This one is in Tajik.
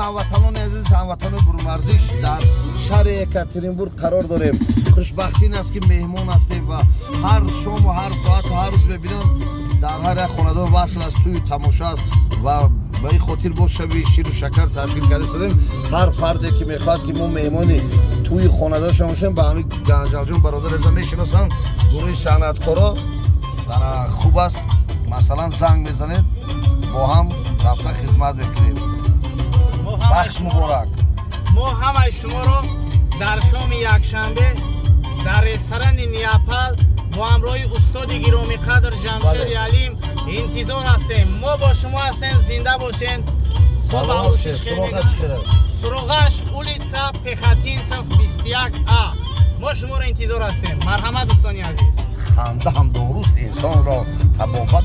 Ҳамватанони азиз, ҳамватанони бурунмарзиш, дар шаҳри Екатеринбург қарор дорем. Хушбахтӣ ин аст, ки меҳмон ҳастем ва ҳар шому ҳар соату ҳар рӯз мебинам, дар ҳар як хонадон васл аст, тӯю тамошо аст ва ба ин хотир боз шаби ширу шакар ташкил карда истодем. Ҳар фарде, ки мехоҳад, ки мо меҳмони тӯи хонадоншон бошем, ба ҳамин Ганҷалҷон бародар аза мешиносанд, гурӯҳи санъаткоро хуб аст, масалан, занг мезанед, бо ҳам рафта хизмат мекунем. Бахш муборак. Мо ҳамаи шуморо дар шоми якшанбе дар ресторани Неапол бо ҳамроҳи устоди гиромиқадр Ҷамшеди Алим интизор ҳастем. Мо бо шумо ҳастем, зинда бошен. Саломат бошед. Суроға чӣ қадар? Суроғаш улица Пехотинцев, 21 А. Мо шуморо интизор ҳастем. Марҳамат, дӯстони азиз. Ханда ҳам доруст, инсонро табобат.